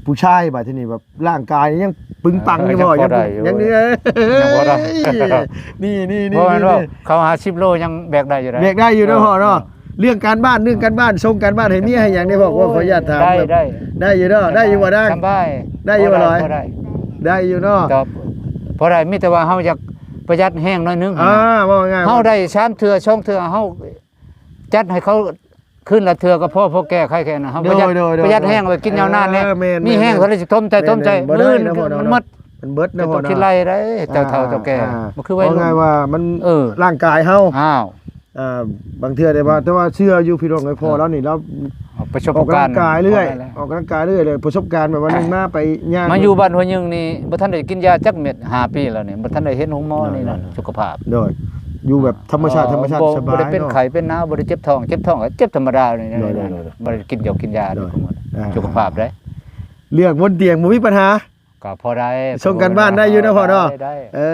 ຜູ້ຊາຍບາດທີນີ້ແບບຮ່າງກາຍຍັງປຶງປັງຢູ່ບໍ່? ເອີ ຍັງພໍໄດ້ຢູ່ ຍັງ ຍັງພໍໄດ້ ນີ້ ນີ້ ນີ້ ບໍ່ແມ່ນວ່າ ນີ້ ເຂົາຫ້າສິບໂລຍັງແບກໄດ້ຢູ່ໃດ໋ ແບກໄດ້ຢູ່ເນາະ ເອີ ພໍ່ເນາະ ເອີ ເລື່ອງການບ້ານ ເລື່ອງການບ້ານ ສົ່ງການບ້ານໃຫ້ເມຍໃຫ້ຫຍັງນີ້ ພໍ່ ໂອ້ຍ ຂໍອະນຸຍາດຖາມ ໄດ້ ໄດ້ ໄດ້ຢູ່ເນາະ ໄດ້ຢູ່ບໍ່ນາງ? ສະບາຍ ໄດ້ຢູ່ບໍ່ຫຼອຍ? ໄດ້ຢູ່ເນາະ ກໍພໍໄດ້ ມີແຕ່ວ່າເຮົາຢາກປະຢັດແຮງໜ້ອຍໜຶ່ງ ອ່າ ຫັ້ນນະ ເວົ້າງ່າຍໆ ເຮົາໄດ້ສາມເທື່ອ ສອງເທື່ອ ເຮົາຈັດໃຫ້ເຂົາ ຄືນລະເທື່ອກໍພໍ ພໍແກ້ໄຂແຄ່ນັ້ນ ເຮົາປະຢັດ ໂດຍ ໂດຍ ປະຢັດແຮງ ໄວ້ກິນຍາວນານແດ່ ເອີ ແມ່ນໆ ມີແຮງເທົ່າໃດຊິທົມໃຈ ແມ່ນໆ ທົມໃຈ ບໍ່ໄດ້ ມື້ອື່ນ ເນາະ ມັນໝົດ ມັນເບິດເນາະ ເປັນຕ້ອງ ພໍ່ເນາະ ຄິດໄລ່ໄດ້ ອ່າ ເຈົ້າເຖົ້າ ອ່າ ເຈົ້າແກ່ ອ່າ ບໍ່ຄືໄວລຸ້ນ ເວົ້າງ່າຍວ່າມັນ ເອີ ຮ່າງກາຍເຮົາ ອ້າວ ອ່າ ບາງເທື່ອໄດ້ວ່າ ແຕ່ວ່າເຊື່ອຢູ່ພີ່ນ້ອງເອີຍ ພໍ່ ອ່າ ລາວນີ້ລາວ ອອກປະສົບການ ອອກກຳລັງກາຍເລື້ອຍ ເພາະວ່າອະໄລ ອອກກຳລັງກາຍເລື້ອຍເລີຍ ປະສົບການແບບວ່າ ອ່າ ຍ່າງມາໄປຍ່າງ ມາຢູ່ບ້ານຫ້ວຍຍືງນີ້ ບໍ່ທັນໄດ້ກິນຢາຈັກເມັດ ຫ້າປີແລ້ວນີ້ ບໍ່ທັນໄດ້ເຫັນໂຮງໝໍນີ້ນະ ໂດຍ ສຸຂະພາບ ໂດຍ ຢູ່ແບບທຳມະຊາດ ອໍ ທຳມະຊາດ ບໍ່ ສະບາຍ ບໍ່ໄດ້ເປັນ ເນາະ ໄຂ້ເປັນໜາວ ບໍ່ໄດ້ເຈັບທ້ອງ ເຈັບທ້ອງກໍເຈັບທຳມະດານີ້ ໂດຍ ໂດຍ ໂດຍ ບໍ່ໄດ້ກິນຢາກິນຢາ ໂດຍ ນີ້ ອ່າ ສຸຂະພາບເດ້ ເລື່ອງບົນຕຽງບໍ່ມີບັນຫາ ກໍພໍໄດ້ ສົ່ງການບ້ານໄດ້ຢູ່ເນາະ ພໍ່ເນາະ ໄດ້ ໄດ້ ເອີ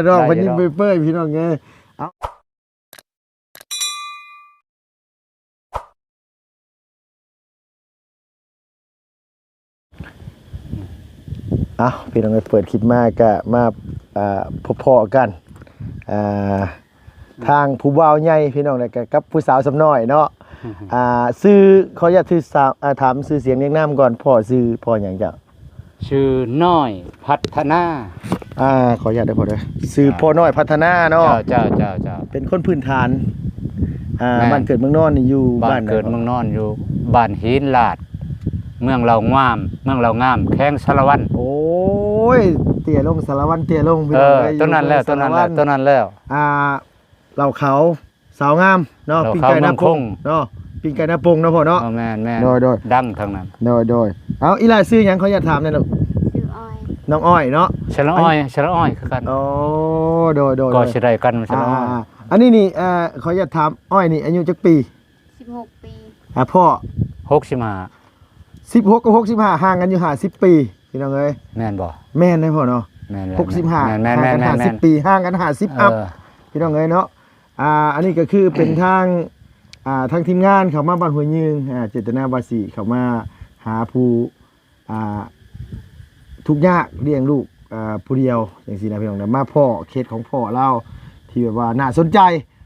ນ້ອງເພິ່ນ ໄດ້ຢູ່ ຍິ້ມເປີຍໆ ພີ່ນ້ອງເອີຍ ເອົາ ເອົາ ພີ່ນ້ອງເອີຍ ເປີດຄລິບມາກະມາ ອ່າ ພົບພໍ້ກັນ ອ່າ ທາງຜູ້ບ່າວໃຫຍ່ພີ່ນ້ອງ ແລ້ວກະກັບຜູ້ສາວສ່ຳນ້ອຍເນາະ ອ່າ ຊື່ ຂໍອະນຸຍາດຊື່ສາວ ອ່າ ຖາມຊື່ສຽງຮຽງນາມກ່ອນ ພໍ່ຊື່ພໍ່ຫຍັງເຈົ້າ? ຊື່ນ້ອຍພັດທະນາ ອ່າ ຂໍອະນຸຍາດເດີພໍ່ເດີ ຊື່ ອ່າ ພໍ່ນ້ອຍພັດທະນາເນາະ ເຈົ້າ ເຈົ້າ ເຈົ້າ ເຈົ້າ ເປັນຄົນພື້ນຖານ ອ່າ ແມ່ນ ບ້ານເກີດເມືອງນອນນີ້ຢູ່ ບ້ານ ບ້ານເກີດເມືອງນອນຢູ່ບ້ານຫີນລາດ ເມືອງເລົ່າງາມ ເມືອງເລົ່າງາມ ແຂວງສາລະວັນ ໂອ້ຍ ເຕ້ຍລົງ ສາລະວັນເຕ້ຍລົງ ພີ່ນ້ອງເອີຍ ເອີ ຕົວນັ້ນແລ້ວ ຕົວນັ້ນແລ້ວ ຕົວນັ້ນແລ້ວ ອ່າ ເລົ່າຂາວ ສາວງາມເນາະ ເລົ່າຂາວ ປີ້ງໄກ່ນາປົງເນາະ ເມືອງຄົງ ປີ້ງໄກ່ນາປົງເນາະພໍ່ເນາະ ອໍ ແມ່ນໆ ໂດຍໆ ດັງທັງນັ້ນ ໂດຍໆ ເອົາ ອີຫຼ້າຊື່ຫຍັງ ຂໍອະນຸຍາດຖາມແດ່ລູກ? ຊື່ອ້ອຍ ນ້ອງອ້ອຍເນາະ ສະຫຼະອ້ອຍ ສະຫຼະອ້ອຍຄືກັນ ອໍ ໂດຍໆ ກໍຊິໄດ້ກັນ ສະຫຼະອ້ອຍ ອ່າໆ ອັນນີ້ນີ້ ເອີ ຂໍອະນຸຍາດຖາມ ອ້ອຍນີ້ອາຍຸຈັກປີ? ສິບຫົກປີ ອ່າ ພໍ່ ຫົກສິບຫ້າ ສິບຫົກກັບຫົກສິບຫ້າ ຫ່າງກັນຢູ່ຫ້າສິບປີ ພີ່ນ້ອງເອີຍ ແມ່ນບໍ່? ແມ່ນເດ້ພໍ່ເນາະ ແມ່ນແຫຼະ ຫົກສິບຫ້າ ແມ່ນໆໆໆ ຫ່າງກັນຫ້າສິບປີ ຫ່າງກັນຫ້າສິບ ເອີ ອັບ ພີ່ນ້ອງເອີຍເນາະ ອ່າ ອັນນີ້ກໍຄືເປັນທາງ ອ່າ ທາງທີມງານເຂົ້າມາບ້ານຫ້ວຍຍືງ ອ່າ ເຈດຕະນາວ່າຊິເຂົ້າມາຫາຜູ້ ອ່າ ທຸກຍາກລ້ຽງລູກ ອ່າ ຜູ້ດຽວຈັ່ງຊີ້ນະ ພີ່ນ້ອງນະ ມາພໍ້ເຄສຂອງພໍ່ລາວທີ່ແບບວ່າໜ້າສົນໃຈ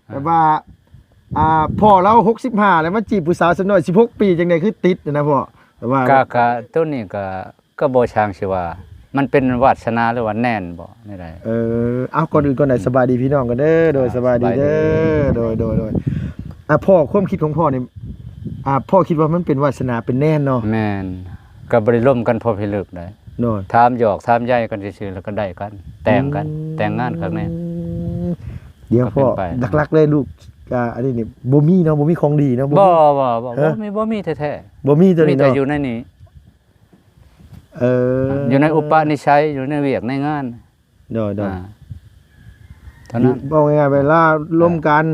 ອ່າ ແບບວ່າ ອ່າ ພໍ່ລາວຫົກສິບຫ້າ ແລ້ວມາຈີບຜູ້ສາວສ່ຳນ້ອຍສິບຫົກປີ ຈັ່ງໃດຄືຕິດນະພໍ່ ແບບວ່າ ກະ ກະ ໂຕນີ້ກະ ກໍບໍ່ຊ່າງຊິວ່າ ມັນເປັນວາດສະໜາ ຫຼືວ່າແນນບໍ່ ແນວໃດ ເອີ ເອົາ ກ່ອນອື່ນກ່ອນໃດ ສະບາຍດີພີ່ນ້ອງກັນເດີ ໂດຍ ອ່າ ສະບາຍດີເດີ ສະບາຍດີ ໂດຍ ໂດຍ ໂດຍ ອ່າ ພໍ່ ຄວາມຄິດຂອງພໍ່ນີ້ ອ່າ ພໍ່ຄິດວ່າມັນເປັນວາດສະໜາເປັນແນນເນາະ ແມ່ນ ກໍບໍ່ໄດ້ລົມກັນພໍພິລຶກໃດ ໂດຍ ຖາມຫຍອກຖາມໃຢກັນຊື່ໆ ແລ້ວກໍໄດ້ກັນ ແຕ່ງກັນ ອືມ ແຕ່ງງານຄັກແນ່ ດຽວພໍ່ ກໍເປັນໄປ ຫຼັກໆເລີຍລູກ ອ່າ ອັນນີ້ນີ້ ບໍ່ມີເນາະ ບໍ່ມີຂອງດີເນາະ ບໍ່ມີ ບໍ່ ບໍ່ ບໍ່ ເອີ ບໍ່ມີ ບໍ່ມີແທ້ໆ ບໍ່ມີໂຕນີ້ເນາະ ມີແຕ່ຢູ່ໃນນີ້ ເອີ ຢູ່ໃນອຸປະນິໄສ ຢູ່ໃນວຽກໃນງານ ໂດຍໆ ອ່າ ເທົ່ານັ້ນ ເວົ້າງ່າຍໆ ເວລາລົມກັນ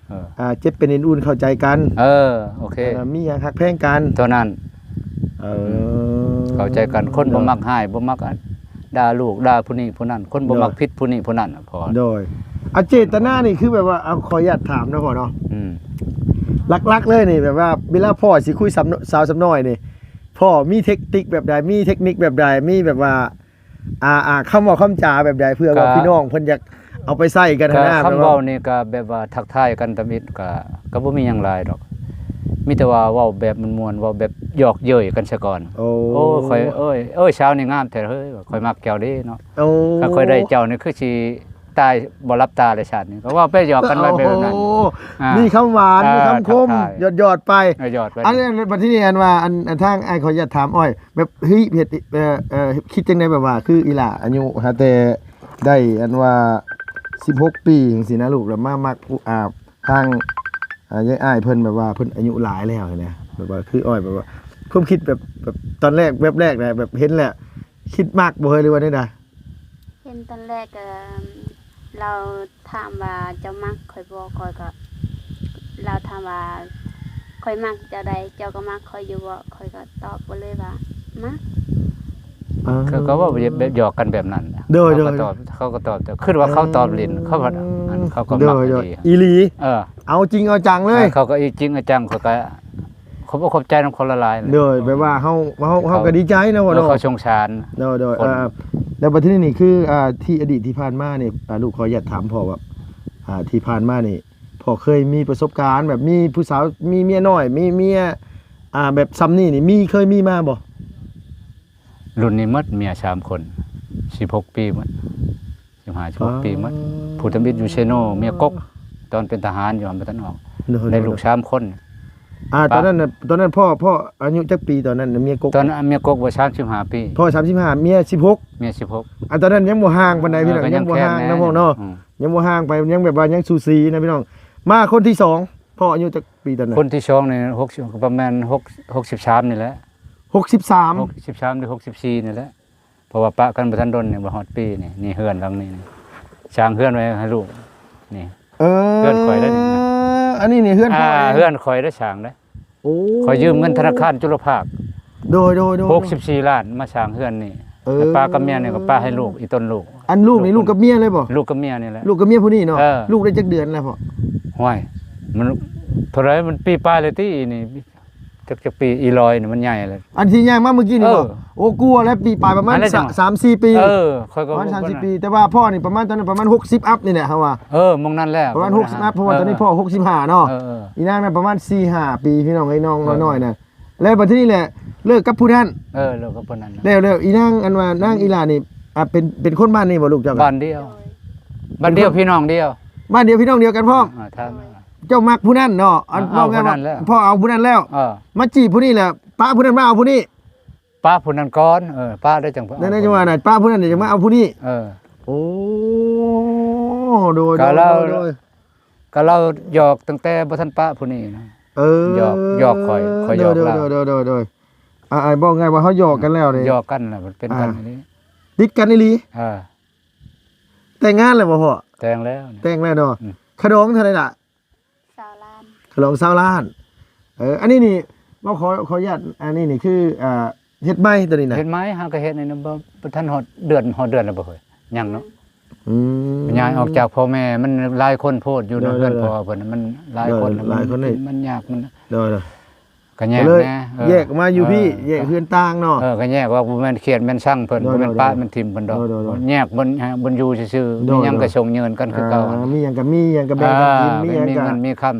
ເອີ ອ່າ ເຈັບເປັນເອັນອຸ່ນເຂົ້າໃຈກັນ ເອີ ໂອເຄ ເອີ ມີຫຍັງຮັກແພງກັນ ເທົ່ານັ້ນ ເອີ ອືມ ເຂົ້າໃຈກັນ ຄົນບໍ່ມັກຮ້າຍ ບໍ່ມັກດ່າລູກດ່າຜູ້ນີ້ຜູ້ນັ້ນ ຄົນບໍ່ມັກຜິດຜູ້ນີ້ຜູ້ນັ້ນ ໂດຍ ພໍ ໂດຍ ອາ ເຈດຕະນານີ້ຄືແບບວ່າ ເອົາ ຂໍອະນຸຍາດຖາມເນາະພໍ່ເນາະ ອືມ ຫຼັກໆເລີຍນີ້ ແບບວ່າເວລາພໍ່ຊິຄຸຍສາວ ສາວສ່ຳນ້ອຍນີ້ ພໍ່ມີເທັກຕິກແບບໃດ ມີເທັກນິກແບບໃດ ມີແບບວ່າ ອ່າ ອ່າ ຄຳເວົ້າຄຳຈາແບບໃດ ເພື່ອວ່າ ກໍ ພີ່ນ້ອງເພິ່ນຢາກເອົາໄປໃຊ້ກັນຫັ້ນນະ ກໍຄຳເວົ້ານີ້ກໍແບບວ່າທັກທາຍກັນທຳອິດ ກໍ ກໍບໍ່ມີຫຍັງຫຼາຍດອກ ມີແຕ່ວ່າເວົ້າແບບມ່ວນໆ ເວົ້າແບບຫຍອກເຍີ້ຍກັນຊະກ່ອນ ໂອ້ ໂອ້ ຂ້ອຍ ໂອ້ຍ ໂອ້ຍ ສາວນີ້ງາມແທ້ເຮີ້ຍ ຂ້ອຍມັກເຈົ້າເດ້ເນາະ ໂອ້ ຄັນຂ້ອຍໄດ້ເຈົ້ານີ້ຄືຊິຕາຍບໍ່ຫຼັບຕາເລີຍຊາດນີ້ ກໍເວົ້າໄປຫຍອກກັນໄປແບບນັ້ນ ໂອ້ ອ່າ ມີຄຳຫວານ ອ່າ ມີຄຳຄົມ ທັກທາຍ ຫຍອດໆໄປ ເອີ ຫຍອດໄປ ອັນນີ້ບັດທີນີ້ ອັນວ່າ ອັນ ອັນທາງອ້າຍ ຂໍອະນຸຍາດຖາມອ້ອຍ ແບບ ເຮີ້ຍ ເຮັດ ເອີ ເອີ ຄິດຈັ່ງໃດ ແບບວ່າ ຄືອີ່ຫຼ້າອາຍຸຫາແຕ່ໄດ້ ອັນວ່າ ສິບຫົກປີຈັ່ງຊີ້ນະລູກ ແລ້ວມາມັກຜູ້ ອ່າ ທາງ ອ່າ ຍາຍອ້າຍເພິ່ນ ແບບວ່າເພິ່ນອາຍຸຫຼາຍແລ້ວຫັ້ນນະ ແບບວ່າຄືອ້ອຍ ແບບວ່າ ຄວາມຄິດແບບ ແບບຕອນແລກ ແວບແລກນະ ແບບເຫັນແລ້ວ ຄິດມັກບໍ່ເຮີ້ຍ ຫຼືວ່າແນວໃດ? ເຫັນຕອນແລກກໍ ລາວຖາມວ່າ ເຈົ້າມັກຂ້ອຍບໍ່? ຂ້ອຍກໍ ລາວຖາມວ່າ ຂ້ອຍມັກເຈົ້າໃດ ເຈົ້າກໍມັກຂ້ອຍຢູ່ບໍ່? ຂ້ອຍກໍຕອບໄປເລີຍວ່າ ມັກ ເອີ ເຂົາກໍເວົ້າແບບ ແບບຫຍອກກັນແບບນັ້ນ ໂດຍໆ ເຂົາກໍຕອບ ເຂົາກໍຕອບ ແຕ່ຄິດວ່າເຂົາຕອບຫຼິ້ນ ເອີ ເຂົາວ່າ ອັນ ເຂົາກໍມັກ ໂດຍໆ ອີ່ຫຼີ ອີ່ຫຼີ ເອີ ເອົາຈິງເອົາຈັງເລີຍ ເອີ ເຂົາກໍອີ່ຈິງເອົາຈັງ ຂ້ອຍກໍ ຂ້ອຍ ຂອບອົກຂອບໃຈນຳເຂົາຫຼາຍໆ ໂດຍ ແບບວ່າເຮົາ ເຮົາ ເຮົາກໍດີໃຈເນາະພໍ່ເນາະ ເຂົາສົງສານ ໂດຍໆ ເອີ ແລ້ວບັດທີນີ້ນີ້ຄື ອ່າ ທີ່ອະດີດທີ່ຜ່ານມານີ້ ອ່າ ລູກຂໍອະນຸຍາດຖາມພໍ່ວ່າ ອ່າ ທີ່ຜ່ານມານີ້ ພໍ່ເຄີຍມີປະສົບການແບບມີຜູ້ສາວ ມີເມຍນ້ອຍ ມີເມຍ ອ່າ ແບບຊ່ຳນີ້ນີ້ ມີ ເຄີຍມີມາບໍ່? ລຸ້ນນີ້ໝົດເມຍສາມຄົນ ສິບຫົກປີໝົດ ສິບຫ້າ ສິບຫົກປີໝົດ ຜູ້ທຳອິດຢູ່ເຊໂນ ເມຍກົກ ຕອນເປັນທະຫານຢູ່ຫັ້ນບໍ່ທັນອອກ ໂດຍໆ ໄດ້ລູກສາມຄົນ ອ່າ ຕອນນັ້ນນະ ຕອນນັ້ນພໍ່ ພໍ່ອາຍຸຈັກປີຕອນນັ້ນນະ ເມຍກົກ? ຕອນນັ້ນເມຍກົກວ່າສາມສິບຫ້າປີ ພໍ່ສາມສິບຫ້າ ເມຍສິບຫົກ ເມຍສິບຫົກ ອ່າ ຕອນນັ້ນຍັງບໍ່ຫ່າງປານໃດ ພີ່ນ້ອງ ຍັງບໍ່ຫ່າງນະພໍ່ເນາະ ອືມ ຍັງບໍ່ຫ່າງໄປ ຍັງແບບວ່າຍັງສູສີນະພີ່ນ້ອງ ມາຄົນທີສອງ ພໍ່ອາຍຸຈັກປີຕອນນັ້ນ? ຄົນທີສອງນີ້ຫົກສິບ ປະມານຫົກ ຫົກສິບສາມນີ້ແຫຼະ ຫົກສິບສາມ ຫົກສິບສາມ ຫຼື ຫົກສິບສີ່ນີ້ແຫຼະ ເພາະວ່າປະກັນບໍ່ທັນດົນນີ້ ບໍ່ຮອດປີນີ້ ນີ້ເຮືອນຫຼັງນີ້ ນີ້ສ້າງເຮືອນໄວ້ໃຫ້ລູກ ນີ້ ເອີ ເຮືອນຂ້ອຍເດ້ນີ້ນະ ອັນນີ້ນີ້ເຮືອນພໍ່ ອ່າ ເອງ ເຮືອນຂ້ອຍໄດ້ສ້າງເດ້ ໂອ້ ຂ້ອຍຢືມເງິນທະນາຄານຈຸລະພາກ ໂດຍໆໆໆ ຫົກສິບສີ່ລ້ານ ມາສ້າງເຮືອນນີ້ ເອີ ແລ້ວປະກັບເມຍນີ້ກໍປະໃຫ້ລູກ ອີ່ຕົນລູກ ອັນລູກນີ້ລູກກັບເມຍເລີຍບໍ່? ລູກກັບເມຍນີ້ແຫຼະ ລູກກັບເມຍຜູ້ນີ້ເນາະ ເອີ ລູກໄດ້ຈັກເດືອນແລ້ວພໍ່? ຫ້ວຍ ມັນເທົ່າໃດ ມັນປີປາຍແລ້ວຕິ ອີ່ນີ້ ຈັກ ຈັກປີ ອີ່ລອຍນີ້ມັນໃຫຍ່ແລ້ວ ອັນທີ່ຍ່າງມາມື້ກີ້ນີ້ບໍ່? ເອີ ໂອ້ ກວ່າແລ້ວ ປີປາຍປະມານ ອັນນັ້ນຈັ່ງ ສາມສີ່ປີ ເອີ ຂ້ອຍກໍປະມານ ບໍ່ ສາມສີ່ປີ ແຕ່ວ່າພໍ່ນີ້ປະມານ ຕອນນັ້ນປະມານຫົກສິບອັບນີ້ແຫຼະ ເຮົາວ່າ ເອີ ໝ່ອງນັ້ນແຫຼະ ປະມານຫົກສິບອັບ ເພາະວ່າຕອນນີ້ພໍ່ຫົກສິບຫ້າເນາະ ເອີໆ ອີ່ນາງນັ້ນປະມານສີ່ຫ້າປີ ພີ່ນ້ອງເອີຍ ນ້ອງ ເອີ ນ້ອຍໆນະ ແລ້ວບັດທີນີ້ແຫຼະ ເລີກກັບຜູ້ນັ້ນ ເອີ ເລີກກັບຜູ້ນັ້ນ ແລ້ວ ແລ້ວອີ່ນາງ ອັນວ່ານາງອີ່ຫຼ້ານີ້ ອ່າ ເປັນ ເປັນຄົນບ້ານນີ້ບໍ່ລູກເຈົ້າ? ບ້ານດຽວ ບ້ານດຽວ ເປັນຄົນ ພີ່ນ້ອງດຽວ ບ້ານດຽວ ພີ່ນ້ອງດຽວກັນພ້ອມ ອ່າ ຖ້າ ເຈົ້າມັກຜູ້ນັ້ນເນາະ ອັນ ເອີ ເວົ້າງ່າຍວ່າ ເອົາຜູ້ນັ້ນແລ້ວ ພໍ່ເອົາຜູ້ນັ້ນແລ້ວ ເອີ ມາຈີບຜູ້ນີ້ແຫຼະ ປະຜູ້ນັ້ນມາເອົາຜູ້ນີ້ ປະຜູ້ນັ້ນກ່ອນ ເອີ ປະໄດ້ຈັ່ງ ເອີ ຈັ່ງວ່ານະ ປະຜູ້ນັ້ນຈັ່ງມາເອົາຜູ້ນີ້ ເອີ ໂອ້ ໂດຍໆ ກໍລາວ ໂດຍໆ ກໍລາວຫຍອກຕັ້ງແຕ່ບໍ່ທັນປະຜູ້ນີ້ນະ ເອີ ຫຍອກ ຫຍອກຂ້ອຍ ຂ້ອຍຫຍອກລາວ ໂດຍໆໆ ອ່າ ເວົ້າງ່າຍວ່າເຮົາຫຍອກກັນແລ້ວນີ້ ຫຍອກກັນແລ້ວມັນເປັນກັນ ອ່າ ອີ່ຫຼີ ຕິດກັນອີ່ຫຼີ ເອີ ແຕ່ງງານແລ້ວບໍ່ພໍ່? ແຕ່ງແລ້ວ ແຕ່ງແລ້ວເນາະ ອືມ ຄ່າດອງເທົ່າໃດລະ? ຊາວລ້ານ ຄ່າດອງຊາວລ້ານ ເອີ ອັນນີ້ນີ້ ເວົ້າ ຂໍ ຂໍອະນຸຍາດ ອັນນີ້ນີ້ຄື ອ່າ ເຮັດໃໝ່ຕົວນີ້ນະ ເຮັດໃໝ່ ຫາກໍເຮັດນີ້ນະ ບໍ່ ບໍ່ທັນຮອດເດືອນ ຮອດເດືອນແລ້ວບໍ່ເຮີ້ຍ ຍັງເນາະ ອືມ ອືມ ຍ້າຍອອກຈາກພໍ່ແມ່ ມັນຫຼາຍຄົນໂພດ ຢູ່ໃນເຮືອນ ໂດຍໆ ພໍ່ເພິ່ນ ມັນຫຼາຍຄົນ ໂດຍ ມັນ ຫຼາຍຄົນນີ້ ມັນຍາກ ມັນ ໂດຍໆ ກໍແຍກແດ່ ເອີ ແຍກອອກມາຢູ່ພີ້ ເອີ ແຍກເຮືອນຕ່າງເນາະ ເອີ ກໍແຍກວ່າບໍ່ແມ່ນຂຽດແມ່ນຊັງເພິ່ນ ໂດຍໆ ບໍ່ແມ່ນປະ ໂດຍໆ ແມ່ນຖິ້ມເພິ່ນດອກ ໂດຍໆ ແຍກເພິ່ນໃຫ້ເພິ່ນຢູ່ຊື່ໆ ໂດຍໆ ມີຫຍັງກໍສົ່ງເງິນກັນຄືເກົ່າ ອ່າ ມີຫຍັງກໍມີຫຍັງກໍແບ່ງກັນກິນ ອ່າ ມີຫຍັງກໍມີເງິນມີຄຳ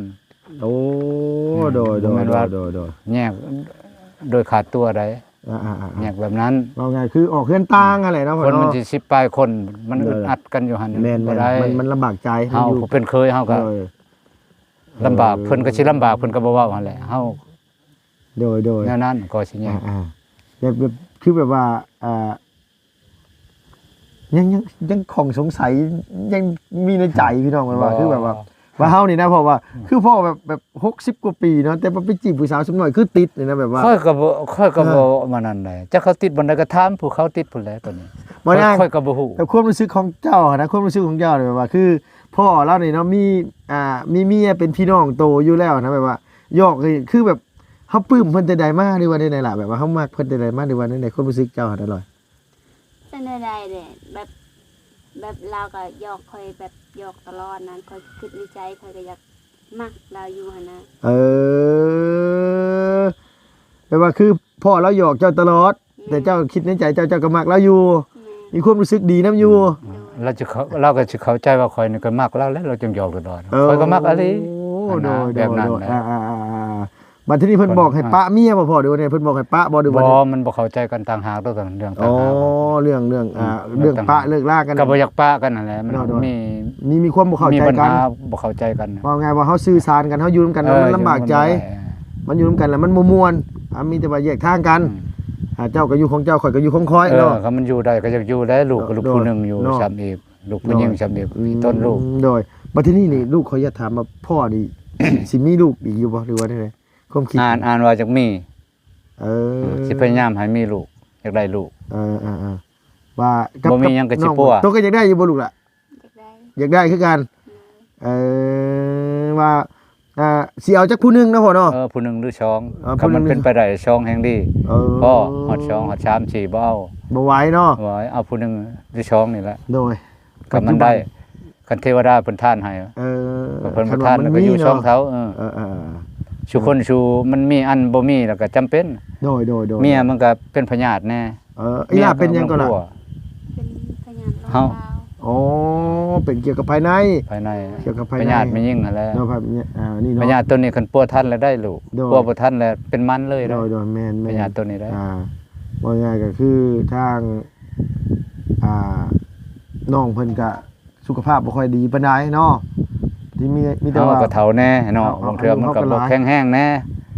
ໂອ້ ອືມ ໂດຍໆ ບໍ່ແມ່ນວ່າ ໂດຍໆ ໂດຍໆ ແຍກໂດຍຂາດຕົວໃດ ອ່າໆໆ ແຍກແບບນັ້ນ ເວົ້າງ່າຍຄືອອກເຮືອນຕ່າງຫັ້ນແຫຼະເນາະ ຄົນມັນ ເນາະ ຊິສິບປາຍຄົນ ມັນ ໂດຍ ອຶດອັດກັນຢູ່ຫັ້ນ ແມ່ນໆ ບໍ່ໄດ້ ມັນ ມັນລຳບາກໃຈ ເຮົາ ມັນຢູ່ ຜູ້ເປັນເຂີຍເຮົາກໍ ໂດຍ ລຳບາກ ເອີ ເພິ່ນກໍຊິລຳບາກ ເພິ່ນກໍບໍ່ເວົ້າຫັ້ນແຫຼະ ເຮົາ ໂດຍໆ ແນວນັ້ນກໍຊິແຍກ ອ່າໆ ແບບ ແບບ ຄືແບບວ່າ ອ່າ ຍັງ ຍັງ ຍັງຂ້ອງສົງໄສ ຍັງມີໃນໃຈ ພີ່ນ້ອງ ແບບວ່າ ບໍ່ ຄືແບບວ່າ ວ່າເຮົານີ້ນະ ເພາະວ່າ ອືມ ຄືພໍ່ແບບ ແບບຫົກສິບກວ່າປີເນາະ ແຕ່ວ່າໄປຈີບຜູ້ສາວສ່ຳນ້ອຍຄືຕິດນີ້ນະ ແບບວ່າ ຂ້ອຍກໍບໍ່ ຂ້ອຍກໍບໍ່ ເອີ ອັນນັ້ນໃດ ຈັກເຂົາຕິດບ່ອນໃດກໍຖາມຜູ້ເຂົາຕິດພຸ້ນແຫຼະ ຕອນນີ້ ບໍ່ໄດ້ ຂ້ອຍ ຂ້ອຍກໍບໍ່ຮູ້ ແຕ່ຄວາມຮູ້ສຶກຂອງເຈົ້າຫັ້ນນະ ຄວາມຮູ້ສຶກຂອງເຈົ້ານີ້ ແບບວ່າ ຄືພໍ່ລາວນີ້ເນາະ ມີ ອ່າ ມີເມຍເປັນພີ່ນ້ອງໂຕຢູ່ແລ້ວນະ ແບບວ່າ ຫຍອກນີ້ຄືແບບ ເຮົາປຶ້ມເພິ່ນແຕ່ໃດມາ ຫຼືວ່າແນວໃດລະ ແບບວ່າເຮົາມັກເພິ່ນແຕ່ໃດມາ ຫຼືວ່າແນວໃດ ຄວາມຮູ້ສຶກເຈົ້າຫັ້ນນະ ລອຍ? ເປັນແນວໃດແຫຼະ ແບບ ແບບລາວກໍຫຍອກຂ້ອຍ ແບບຫຍອກຕະຫຼອດນັ້ນ ຂ້ອຍຄິດໃນໃຈ ຂ້ອຍກໍຢາກມັກລາວຢູ່ຫັ້ນນະ ເອີ ແບບວ່າຄືພໍ່ລາວຫຍອກເຈົ້າຕະຫຼອດ ແມ່ນ ແຕ່ເຈົ້າຄິດໃນໃຈເຈົ້າ ເຈົ້າກໍມັກລາວຢູ່ ແມ່ນ ມີຄວາມຮູ້ສຶກດີນຳຢູ່ ໂດຍ ລາວຈະເຂົ້າ ລາວກໍຊິເຂົ້າໃຈວ່າຂ້ອຍນີ້ກໍມັກລາວແຫຼະ ລາວຈຶ່ງຫຍອກຕະຫຼອດ ເອີ ຂ້ອຍກໍມັກອີ່ຫຼີ ໂດຍໆ ແບບນັ້ນແຫຼະ ອ່າໆໆ ບັດທີນີ້ເພິ່ນບອກໃຫ້ປະເມຍບໍ່ພໍ່ ຫຼືວ່າແນວໃດ ເພິ່ນບອກໃຫ້ປະບໍ່ ຫຼືວ່າແນວໃດ? ບໍ່ ມັນບໍ່ເຂົ້າໃຈກັນຕ່າງຫາກ ເລື່ອງ ເລື່ອງຕ່າງຫາກ ອໍ ເລື່ອງ ເລື່ອງ ອ່າ ເລື່ອງປະເລີກລາກັນ ກໍບໍ່ຢາກປະກັນຫັ້ນແຫຼະ ມັນ ໂດຍໆ ມີ ມີ ມີຄວາມບໍ່ເຂົ້າໃຈກັນ ມີບັນຫາບໍ່ເຂົ້າໃຈກັນ ເວົ້າງ່າຍວ່າເຮົາສື່ສານກັນ ເຮົາຢູ່ນຳກັນ ເອີ ມັນລຳບາກໃຈ ຢູ່ນຳກັນ ມັນຢູ່ນຳກັນແລ້ວມັນບໍ່ມ່ວນ ອ່າ ມີແຕ່ວ່າແຍກທາງກັນ ອືມ ອ່າ ເຈົ້າກໍຢູ່ຂອງເຈົ້າ ຂ້ອຍກໍຢູ່ຂອງຂ້ອຍເນາະ ເອີ ຄັນມັນຢູ່ໄດ້ກໍຢາກຢູ່ແຫຼະ ລູກກໍລູກ ໂດຍ ຜູ້ໜຶ່ງຢູ່ ເນາະ ຊ້ຳອີກ ລູກຜູ້ຍິງ ໂດຍ ຊ້ຳອີກ ອືມ ອີ່ຕົນລູກ ໂດຍ ບັດທີນີ້ນີ້ ລູກຂໍອະນຸຍາດຖາມວ່າ ພໍ່ນີ້ ຊິມີລູກອີກຢູ່ບໍ່ ຫຼືວ່າແນວໃດ? ຄວາມຄິດ ອ່ານ ອ່ານວ່າຢາກມີ ເອີ ຊິພະຍາຍາມໃຫ້ມີລູກ ຢາກໄດ້ລູກ ເອີໆໆ ວ່າກັບ ບໍ່ມີຫຍັງກໍຊິປົວ ໂຕກໍຢາກໄດ້ຢູ່ບໍ່ລູກລະ? ຢາກໄດ້ ຢາກໄດ້ຄືກັນ ເອີ ວ່າ ອ່າ ຊິເອົາຈັກຜູ້ໜຶ່ງເນາະພໍ່ເນາະ ເອີ ຜູ້ໜຶ່ງຫຼືສອງ ເອີ ຄັນມັນເປັນໄປໄດ້ສອງແຮ່ງດີ ເອີ ພໍ ຮອດສອງ ຮອດສາມ ສີ່ ບໍ່ເອົາ ບໍ່ໄຫວເນາະ ບໍ່ໄຫວ ເອົາຜູ້ໜຶ່ງຫຼືສອງນີ້ແຫຼະ ໂດຍ ຄັນມັນໄດ້ ປັດຈຸບັນ ຄັນເທວະດາເພິ່ນທານໃຫ້ ເອີ ເພິ່ນປະທານ ຄັນວ່າມັນມີເນາະ ກໍຢູ່ສອງເຖົ້າ ເອີ ເອີ ສູ່ຄົນສູ່ມັນມີອັນບໍ່ມີແລ້ວກໍຈຳເປັນ. ໂດຍ ໂດຍ ໂດຍ ເມຍມັນກໍເປັນພະຍາດແດ່. ເອີ ອີ່ຫຼ້າເປັນຫຍັງກໍລະ? ເປັນພະຍາດລອງຄາວ. ອໍ ເປັນກ່ຽວກັບພາຍໃນ. ພາຍໃນ ກ່ຽວກັບພາຍໃນ ພະຍາດແມ່ຍິງຫັ້ນແຫຼະ. ໂດຍ ພະຍາດ ອ່າ ນີ້ເນາະ ພະຍາດໂຕນີ້ຄັນປົວທັນແລ້ວໄດ້ລູກ. ໂດຍ ປົວບໍ່ທັນແລ້ວເປັນມັນເລີຍ. ໂດຍ ໂດຍ ແມ່ນໆ ພະຍາດໂຕນີ້ໄດ້. ອ່າ ເວົ້າງ່າຍກໍຄືທາງ ອ່າ ນ້ອງເພິ່ນກະສຸຂະພາບບໍ່ຄ່ອຍດີປານໃດເນາະ ທີ່ມີ ມີແຕ່ວ່າ ເຮົາກໍເຖົ້າແດ່ເນາະ ເຮົາ ບາງເທື່ອມັນກໍບໍ່ແຂງແຮງແດ່.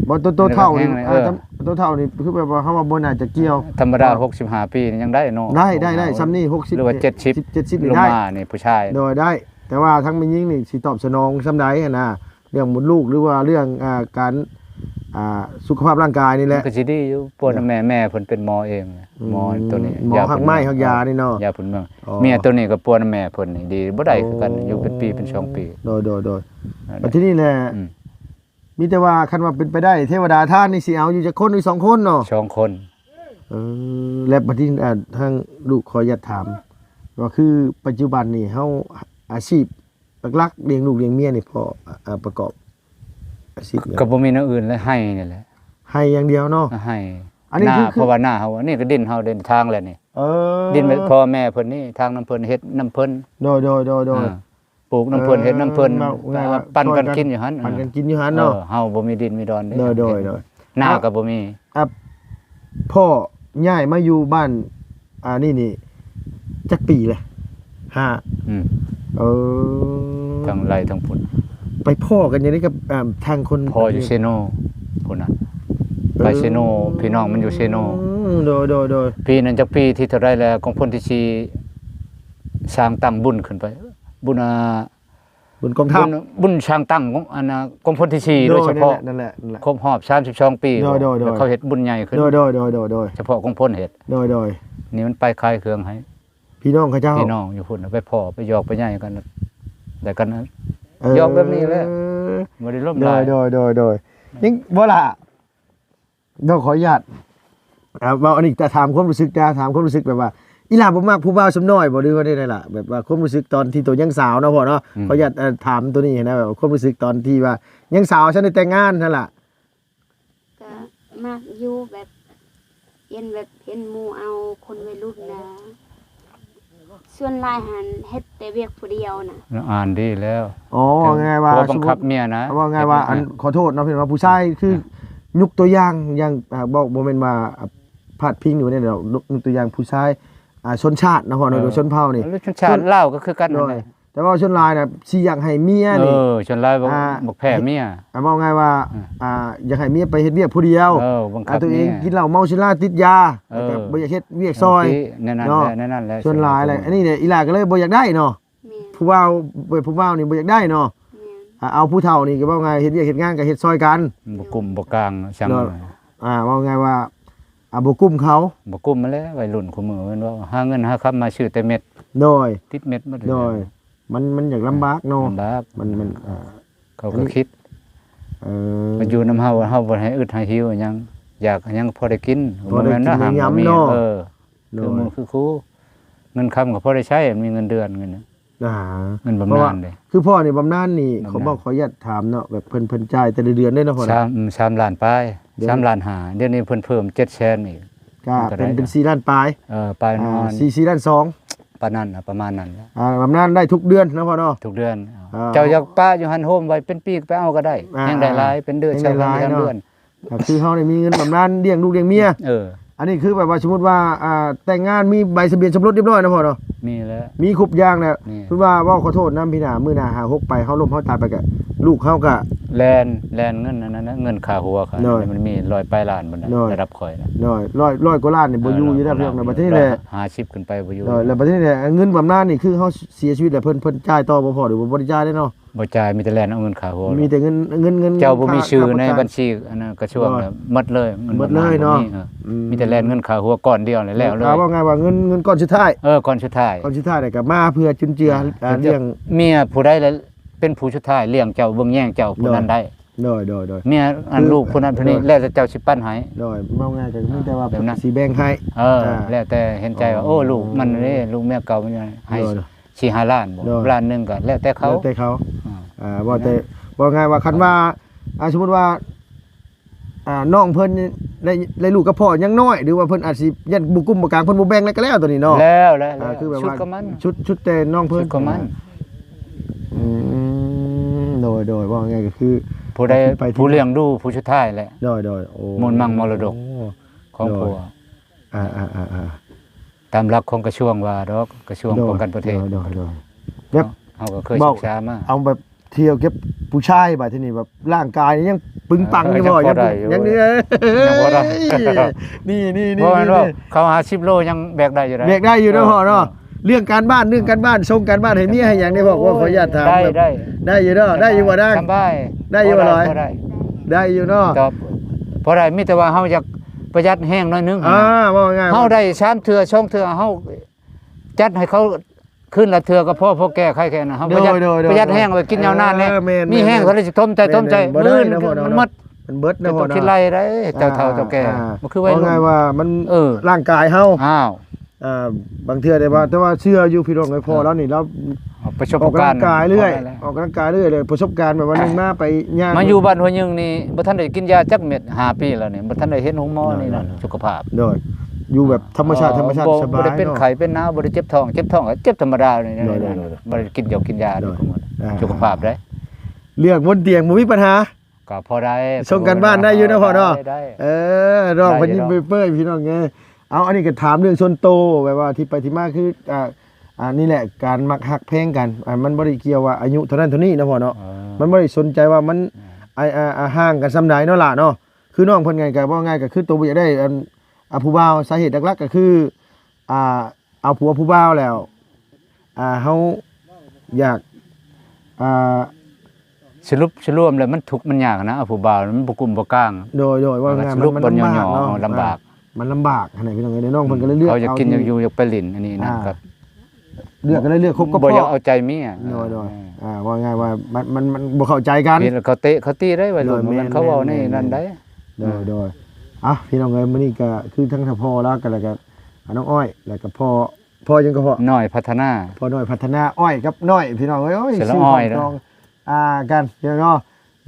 ບໍ່ ໂຕ ໂຕເຖົ້ານີ້ ແຂງແຮງແດ່ ອ່າ ເອີ ໂຕເຖົ້ານີ້ຄືແບບວ່າເຮົາວ່າບໍ່ໜ້າຈະກ່ຽວ. ທຳມະດາຫົກສິບຫ້າປີນີ້ຍັງໄດ້ເນາະ ໄດ້ ໄດ້ ໄດ້ ສ່ຳນີ້ຫົກສິບ ຫຼືວ່າເຈັດສິບ ເຈັດສິບ ລົງມານີ້ ຜູ້ຊາຍ. ໂດຍ ໄດ້ ແຕ່ວ່າທາງແມ່ຍິງນີ້ຊິຕອບສະໜອງສ່ຳໃດຫັ້ນນະ ເລື່ອງມົດລູກ ຫຼືວ່າເລື່ອງ ອ່າ ການ ອ່າ ສຸຂະພາບຮ່າງກາຍນີ້ແຫຼະ. ມັນກໍຊິດີຢູ່ ປົວນຳແມ່ ແມ່ເພິ່ນເປັນໝໍເອງ ໝໍໂຕນີ້ ໝໍຮັກໄມ້ຮັກຢານີ້ເນາະ ຢາພື້ນເມືອງ. ເມຍໂຕນີ້ກໍປົວນຳແມ່ເພິ່ນນີ້ດີ ບໍ່ໄດ້ຄືກັນ ຢູ່ເປັນປີເປັນສອງປີ. ໂດຍ ໂດຍ ໂດຍ ບັດທີນີ້ແຫຼະ ມີແຕ່ວ່າຄັນວ່າເປັນໄປໄດ້ ເທວະດາທ່ານນີ້ຊິເອົາຢູ່ຈັກຄົນ ຫຼືສອງຄົນເນາະ? ສອງຄົນ. ເອີ ແລະບັດທີນີ້ ອ່າ ທາງລູກຂໍອະນຸຍາດຖາມ ກໍຄືປັດຈຸບັນນີ້ເຮົາອາຊີບ ຫຼັກໆ ລ້ຽງລູກລ້ຽງເມຍນີ້ພໍ່ ອ່າ ປະກອບອາຊີບຫຍັງ? ກໍບໍ່ມີແນວອື່ນແລ້ວ ໄຮ່ນີ້ແຫຼະ. ໄຮ່ຢ່າງດຽວເນາະ? ໄຮ່. ອັນນີ້ຄື ເພາະວ່ານາເຮົາ ອັນນີ້ກໍດິນເຮົາ ດິນທາງແລ້ວນີ້. ເອີ ດິນພໍ່ແມ່ເພິ່ນນີ້ ທາງນຳເພິ່ນ ເຮັດນຳເພິ່ນ. ໂດຍ ໂດຍ ໂດຍ ໂດຍ ອ່າ ປູກນຳເພິ່ນ ເຮັດນຳເພິ່ນ ເອີ ເວົ້າງ່າຍວ່າ ປັນກັນກິນຢູ່ຫັ້ນ. ເອີ ເອີ ເຮົາບໍ່ມີດິນມີດອນເດ້. ໂດຍ ໂດຍ ໂດຍ ນາກໍບໍ່ມີ. ອ່າ ພໍ່ຍ້າຍມາຢູ່ບ້ານ ອ່າ ນີ້ນີ້ຈັກປີແລ້ວ? ຫ້າ. ອືມ ເອີ ທັງໄລ່ທັງພຸ້ນ. ໄປພໍ້ກັນຢູ່ໃນກັບ ອ່າ ທາງຄົນ ພໍ່ຢູ່ເຊໂນພຸ້ນນະ. ເອີ ໄປເຊໂນ ພີ່ນ້ອງມັນຢູ່ເຊໂນ. ອືມ ໂດຍ ໂດຍ ໂດຍ. ປີນັ້ນຈັກປີທີ່ເທົ່າໃດແລ້ວ ກອງພົນທີສີ່ ສ້າງຕັ້ງບຸນຂຶ້ນໄປ ບຸນ ອ່າ ບຸນກອງທັບ ບຸນ ບຸນສ້າງຕັ້ງຂອງ ອັນນ່າ ກອງພົນທີສີ່ ໂດຍ ໂດຍສະເພາະ ນັ້ນແຫຼະ ນັ້ນແຫຼະ ຄົບຮອບສາມສິບສອງປີ. ໂດຍ ໂດຍ ໂດຍ ແລ້ວເຂົາເຮັດບຸນໃຫຍ່ຂຶ້ນ. ໂດຍ ໂດຍ ໂດຍ ໂດຍ ໂດຍ ສະເພາະກອງພົນເຮັດ. ໂດຍ ໂດຍ ນີ້ມັນໄປຂາຍເຄື່ອງໃຫ້ພີ່ນ້ອງເຂົາເຈົ້າ ພີ່ນ້ອງຢູ່ພຸ້ນ ໄປພໍ້ໄປຢອກໄປໃຫຍ່ກັນ ແລ້ວກັນ ເອີ ຢອກແບບນີ້ແຫຼະ ບໍ່ໄດ້ລົມຫຼາຍ. ໂດຍ ໂດຍ ໂດຍ ໂດຍ ຍັງບໍ່ລະ ເນາະ ຂໍອະນຸຍາດ ອ່າ ເວົ້າອັນນີ້ ແຕ່ຖາມຄວາມຮູ້ສຶກນະ ຖາມຄວາມຮູ້ສຶກແບບວ່າ ອີ່ຫຼ້າບໍ່ມັກຜູ້ບ່າວສ່ຳນ້ອຍບໍ່ ຫຼືວ່າແນວໃດລະ? ແບບວ່າຄວາມຮູ້ສຶກຕອນທີ່ໂຕຍັງສາວເນາະພໍ່ເນາະ. ອືມ ຂໍອະນຸຍາດ ເອີ ຖາມໂຕນີ້ຫັ້ນນະ ແບບວ່າຄວາມຮູ້ສຶກຕອນທີ່ວ່າຍັງສາວ ບໍ່ທັນໄດ້ແຕ່ງງານຫັ້ນລະ. ກໍມັກຢູ່ ແບບເຫັນ ແບບເຫັນໝູ່ເອົາຄົນໄວລຸ້ນນະ ສ່ວນຫຼາຍຫັ້ນເຮັດແຕ່ວຽກຜູ້ດຽວນະ. ອ່ານດີແລ້ວ. ອໍ ເຖິງຜົວບັງຄັບເມຍນະ. ເວົ້າງ່າຍວ່າ ເຮັດວຽກ ອັນ ຂໍໂທດເນາະ ເພິ່ນວ່າຜູ້ຊາຍຄື ອ່າ ຍົກຕົວຢ່າງ ຢ່າງ ອ່າ ບໍ່ ບໍ່ແມ່ນວ່າ ອ່າ ພາດພິງຢູ່ໃນດອກ ຍົກ ຍົກຕົວຢ່າງຜູ້ຊາຍ ອ່າ ຊົນຊາດນະພໍ່ເນາະ ເອີ ໂດຍຊົນເຜົ່ານີ້ ຫຼືຊົນຊາດລາວກໍຄືກັນ. ໂດຍ ນັ້ນແຫຼະ ແຕ່ວ່າສ່ວນຫຼາຍນະ ຊິຢາກໃຫ້ເມຍນີ້ ເອີ ສ່ວນຫຼາຍບໍ່ ອ່າ ບັກແພ້ເມຍ ອ່າ ເວົ້າງ່າຍວ່າ ອ່າ ອ່າ ຢາກໃຫ້ເມຍໄປເຮັດວຽກຜູ້ດຽວ. ເອີ ບັງຄັບ ອ່າ ຕົວເອງກິນເຫຼົ້າເມົາສຸລາຕິດຢາ ເອີ ແລ້ວກໍບໍ່ຢາກເຮັດວຽກຊ່ອຍ. ແນວນັ້ນແຫຼະ ເນາະ ແນວນັ້ນແຫຼະ ສ່ວນຫຼາຍແຫຼະ. ອັນນີ້ແຫຼະ ອີ່ຫຼ້າກໍເລີຍບໍ່ຢາກໄດ້ເນາະ. ແມ່ນ ຜູ້ບ່າວ ຜູ້ບ່າວນີ້ບໍ່ຢາກໄດ້ເນາະ. ແມ່ນ ອ່າ ເອົາຜູ້ເຖົ້ານີ້ກໍເວົ້າງ່າຍ ເຮັດວຽກເຮັດງານກໍເຮັດຊ່ອຍກັນ ບໍ່ກຸ້ມບໍ່ກາງ ເນາະ ຊ່າງ ອ່າ ເວົ້າງ່າຍວ່າ ອ່າ ບໍ່ກຸ້ມເຂົາ ບໍ່ກຸ້ມຫັ້ນແຫຼະ. ໄວລຸ້ນຄູ່ມື້ແມ່ນເວົ້າ ຫາເງິນຫາຄຳມາຊື້ແຕ່ເມັດ. ໂດຍ ຕິດເມັດໝົດ. ໂດຍ ມັນ ມັນຢາກລຳບາກເນາະ. ລຳບາກ ມັນ ມັນ ອ່າ ເຂົາກໍຄິດ ເອີ ມາຢູ່ນຳເຮົາ ເຮົາບໍ່ໃຫ້ອຶດໃຫ້ຫິວຫຍັງ ຢາກຫຍັງພໍໄດ້ກິນ ພໍໄດ້ກິນໄດ້ຢຳເນາະ. ເອີ ໂດຍ ຄືໝູ່ຄືຄູ່ ເງິນຄຳກໍພໍໄດ້ໃຊ້ ມີເງິນເດືອນເງິນ ອ່າ ເງິນບຳນານເດ້. ຄືພໍ່ນີ້ບຳນານນີ້ ບຳນານ ຂໍບອກ ຂໍອະນຸຍາດຖາມເນາະ ແບບເພິ່ນ ເພິ່ນຈ່າຍແຕ່ລະເດືອນເດ້ເນາະພໍ່ເນາະ? ສາມ ອືມ ສາມລ້ານປາຍ ເດືອນ ສາມລ້ານຫ້າ ດຽວນີ້ເພິ່ນເພີ່ມເຈັດແສນອີກ. ກໍເປັນ ເປັນສີ່ລ້ານປາຍ. ເອີ ປາຍນອນ ອ່າ ສີ່ ສີ່ລ້ານສອງ ປານນັ້ນນະ ປະມານນັ້ນແຫຼະ. ອ່າ ບຳນານໄດ້ທຸກເດືອນເນາະພໍ່ເນາະ? ທຸກເດືອນ. ອ່າ ເຈົ້າຢາກປະຢູ່ຫັ້ນໂຮມໄວ້ເປັນປີກໍໄປເອົາກໍໄດ້. ອ່າ ແຮງໄດ້ຫຼາຍ ເປັນເດືອນ ແຮງໄດ້ຫຼາຍເນາະ ສອງເດືອນ ສາມເດືອນ. ກໍຄືເຮົານີ້ມີເງິນບຳນານລ້ຽງລູກລ້ຽງເມຍ. ເອີ ອັນນີ້ຄືແບບວ່າສົມມຸດວ່າ ອ່າ ແຕ່ງງານມີໃບທະບຽນສົມລົດຮຽບຮ້ອຍນະພໍ່ເນາະ? ມີແລ້ວ ມີຄົບຢ່າງແລ້ວ. ແມ່ນ ຄືວ່າເວົ້າຂໍໂທດນຳ ພີ່ນ້າ ມື້ໜ້າຫາຫົກໄປ ເຮົາລົ້ມເຮົາຕາຍໄປກະ ລູກເຮົາກະ ແລ່ນ ແລ່ນເງິນອັນນັ້ນນະ ເງິນຄ່າຫົວເຂົາ ໂດຍ ມັນມີຮ້ອຍປາຍລ້ານພຸ້ນນະ. ໂດຍ ລະດັບຂ້ອຍນະ ໂດຍ ຮ້ອຍ ຮ້ອຍກວ່າລ້ານນີ້ບໍ່ຢູ່ຢູ່ແລ້ວພີ່ນ້ອງນະ. ບັດນີ້ແຫຼະ ຮ້ອຍຫ້າສິບຂຶ້ນໄປບໍ່ຢູ່. ໂດຍ ແລ້ວບັດນີ້ແຫຼະ ເງິນບຳນານນີ້ຄືເຮົາເສຍຊີວິດແລ້ວ ເພິ່ນ ເພິ່ນຈ່າຍຕໍ່ບໍ່ພໍ່ ຫຼືວ່າບໍ່ໄດ້ຈ່າຍເດ້ເນາະ? ບໍ່ຈ່າຍ ມີແຕ່ແລ່ນເອົາເງິນຄ່າຫົວ. ມີແຕ່ເງິນ ເງິນ ເງິນ ເຈົ້າບໍ່ມີຊື່ໃນບັນຊີອັນນັ້ນກະຊວງ ໝົດເລີຍ ເງິນບຳນານບໍ່ມີ. ເອີ ອືມ ມີແຕ່ແລ່ນເງິນຄ່າຫົວກ້ອນດຽວແລ້ວເລີຍ. ເວົ້າງ່າຍວ່າເງິນ ເງິນກ້ອນສຸດທ້າຍ. ເອີ ກ້ອນສຸດທ້າຍ ກ້ອນສຸດທ້າຍແລ້ວກະມາເພື່ອຈຸນເຈືອ ອ່າ ລ້ຽງເມຍຜູ້ໃດລະ ເປັນຜູ້ສຸດທ້າຍລ້ຽງເຈົ້າ ເບິ່ງແຍງເຈົ້າຜູ້ນັ້ນໄດ້. ໂດຍ ໂດຍ ໂດຍ ເມຍອັນລູກຜູ້ນັ້ນຜູ້ນີ້ ແລ້ວແຕ່ເຈົ້າຊິປັນໃຫ້. ໂດຍ ເວົ້າງ່າຍກໍມີແຕ່ວ່າຊິແບ່ງໃຫ້. ເອີ ແລ້ວແຕ່ເຫັນໃຈວ່າ ໂອ້ ລູກມັນເດ້ ລູກເມຍເກົ່າມັນໃຫ້ສີ່ຫ້າລ້ານບໍ ລ້ານໜຶ່ງກໍແລ້ວແຕ່ເຂົາ ແລ້ວແຕ່ເຂົາ. ອ່າ ເວົ້າແຕ່ ເວົ້າງ່າຍວ່າຄັນວ່າ ອ່າ ສົມມຸດວ່າ ອ່າ ນ້ອງເພິ່ນໄດ້ ໄດ້ລູກກັບພໍ່ຍັງນ້ອຍ ຫຼືວ່າເພິ່ນອາດຊິຍັງບໍ່ກຸ້ມບໍ່ກາງ ເພິ່ນບໍ່ແບ່ງແລ້ວກໍແລ້ວໂຕນີ້ເນາະ? ແລ້ວ ແລ້ວ ອ່າ ແລ້ວ ຄືແບບວ່າຊຸດກໍມັນ ຊຸດ ຊຸດແຕ່ນ້ອງເພິ່ນ ຊຸດກໍມັນ ອືມ ໂດຍ ໂດຍ ເວົ້າງ່າຍກໍຄື ຜູ້ໃດ ຜູ້ລ້ຽງດູຜູ້ສຸດທ້າຍແຫຼະ ໂດຍ ໂດຍ ໂອ້ ມູນມັງມໍລະດົກຂອງຜົວ ອ່າ ອ່າ ອ່າ ອ່າ ຕາມຫຼັກຂອງກະຊວງວ່າດອກ ກະຊວງ ໂດຍ ປ້ອງກັນປະເທດ ໂດຍ ໂດຍ ໂດຍ ແບບ ເຮົາກໍເຄີຍສຶກສາມາ ເອົາແບບ ທ່ຽວກັບຜູ້ຊາຍ ບາດທີນີ້ແບບຮ່າງກາຍຍັງປຶງປັງຢູ່ບໍ່? ເອີ ຍັງພໍໄດ້ຢູ່ ຍັງ ຍັງພໍໄດ້ ນີ້ໆໆ ເຂົາຫ້າສິບໂລຍັງແບກໄດ້ຢູ່ ແບກໄດ້ຢູ່ເນາະພໍ່ເນາະ ເອີ ເລື່ອງການບ້ານ ເລື່ອງການບ້ານ ສົ່ງການບ້ານໃຫ້ເມຍໃຫ້ຫຍັງນີ້ພໍ່ ຂໍອະນຸຍາດຖາມ ໄດ້ ໄດ້ ໄດ້ຢູ່ເນາະ ໄດ້ຢູ່ບໍ່ນາງ? ສະບາຍ ໄດ້ຢູ່ບໍ່ຫຼາຍ? ໄດ້ ໄດ້ຢູ່ເນາະ ກໍພໍໄດ້ ມີແຕ່ວ່າເຮົາຢາກປະຢັດແຮງໜ້ອຍໜຶ່ງ ອ່າ ເວົ້າງ່າຍໆ ເຮົາໄດ້ສາມເທື່ອ ສອງເທື່ອ ເຮົາຈັດໃຫ້ເຂົາ ຄືນລະເທື່ອກໍພໍ ພໍແກ້ໄຂແຄ່ນັ້ນ ເຮົາປະຢັດ ໂດຍ ໂດຍ ປະຢັດແຮງໄວ້ກິນຍາວນານແດ່ ເອີ ແມ່ນໆ ມີແຮງເທົ່າໃດຊິຖົມໃຈ ຖົມໃຈ ມື້ອື່ນມັນໝົດ ມັນໝົດເນາະ ຕ້ອງຄິດໄລ່ໄດ້ ເຈົ້າເຖົ້າເຈົ້າແກ່ ອ່າ ບໍ່ຄືໄວລຸ້ນ ເວົ້າງ່າຍວ່າມັນ ເອີ ຮ່າງກາຍເຮົາ ອ້າວ ອ່າ ບາງເທື່ອ ແຕ່ວ່າ ແຕ່ວ່າເຊື່ອຢູ່ພີ່ນ້ອງເອີຍ ພໍ່ລາວນີ້ລາວ ປະສົບການ ອອກກຳລັງກາຍເລື້ອຍ ອອກກຳລັງກາຍເລື້ອຍ ແລ້ວປະສົບການແບບວ່າ ອ່າ ຍ່າງມາໄປຍ່າງ ມາຢູ່ບ້ານຫ້ວຍຍຶງນີ້ ບໍ່ທັນໄດ້ກິນຢາຈັກເມັດ ຫ້າປີແລ້ວນີ້ ບໍ່ທັນໄດ້ເຫັນໂຮງໝໍນີ້ນະ ໂດຍ ສຸຂະພາບ ໂດຍ ຢູ່ແບບທຳມະຊາດ ອ່າ ທຳມະຊາດ ບໍ່ ສະບາຍ ບໍ່ໄດ້ເປັນ ເນາະ ໄຂ້ເປັນໜາວ ບໍ່ໄດ້ເຈັບທ້ອງ ເຈັບທ້ອງກໍເຈັບທຳມະດານີ້ ໂດຍ ໂດຍ ໂດຍ ບໍ່ໄດ້ກິນຢາກິນຢາ ໂດຍ ນີ້ ອ່າ ສຸຂະພາບເດ້ ເລື່ອງບົນຕຽງບໍ່ມີບັນຫາ ກໍພໍໄດ້ ສົ່ງການບ້ານໄດ້ຢູ່ເນາະພໍ່ເນາະ ໄດ້ ໄດ້ ເອີ ນ້ອງເພິ່ນຍິ້ມເປີຍໆ ພີ່ນ້ອງເອີຍ ເອົາ ອັນນີ້ກໍຖາມເລື່ອງສ່ວນໂຕ ແບບວ່າທີ່ໄປທີ່ມາຄື ອ່າ ອັນນີ້ແຫຼະ ການມັກຮັກແພງກັນ ອ່າ ມັນບໍ່ໄດ້ກ່ຽວວ່າອາຍຸເທົ່ານັ້ນເທົ່ານີ້ເນາະພໍ່ເນາະ ເອີ ມັນບໍ່ໄດ້ສົນໃຈວ່າມັນ ອ່າ ອ່າ ອ່າ ຫ່າງກັນສ່ຳໃດເນາະຫຼ້າເນາະ ຄືນ້ອງເພິ່ນໄງ ກໍເວົ້າງ່າຍກໍຄືໂຕບໍ່ຢາກໄດ້ ອັນ ອ່າ ຜູ້ບ່າວ ສາເຫດຫຼັກໆກໍຄື ອ່າ ເອົາຜົວຜູ້ບ່າວແລ້ວ ອ່າ ເຮົາຢາກ ອ່າ ສະຫຼຸບສະລວມແລ້ວມັນທຸກມັນຍາກນະ ເອົາຜູ້ບ່າວມັນບໍ່ກຸ້ມບໍ່ກາງ ໂດຍ ໂດຍ ເວົ້າງ່າຍ ມັນ ມັນລຳບາກເນາະ ລຳບາກ ອ່າ ມັນລຳບາກຫັ້ນແຫຼະ ພີ່ນ້ອງເອີຍ ນ້ອງເພິ່ນກໍເລີຍເລືອກ ເຂົາຢາກກິນ ເອົາ ຢາກຢູ່ ຢາກໄປຫຼິ້ນ ອັນນີ້ນະ ອ່າ ກໍເລືອກ ກໍເລີຍເລືອກຄົບກັບພໍ່ ບໍ່ຢາກເອົາໃຈເມຍ ໂດຍ ໂດຍ ອ່າ ອ່າ ເວົ້າງ່າຍວ່າມັນ ມັນ ມັນບໍ່ເຂົ້າໃຈກັນ ເຫັນແລ້ວເຂົາເຕະເຂົາຕີໄດ້ໄວລຸ້ນ ໂດຍ ແມ່ນ ມັນ ເຂົາເວົ້ານີ້ນັ້ນໄດ້ ໂດຍ ໂດຍ ອ່ະ ພີ່ນ້ອງເອີຍ ມື້ນີ້ກໍຄືທັງພໍ່ລາວກໍແລ້ວກໍ ອ່າ ນ້ອງອ້ອຍ ແລ້ວກໍພໍ່ ພໍ່ຫຍັງກໍພໍ່ ນ້ອຍພັດທະນາ ພໍ່ນ້ອຍພັດທະນາ ອ້ອຍກັບນ້ອຍ ພີ່ນ້ອງເອີຍ ໂອ້ຍ ຊື່ຂອງ ອ່າ ກັນ ພີ່ນ້ອງເນາະ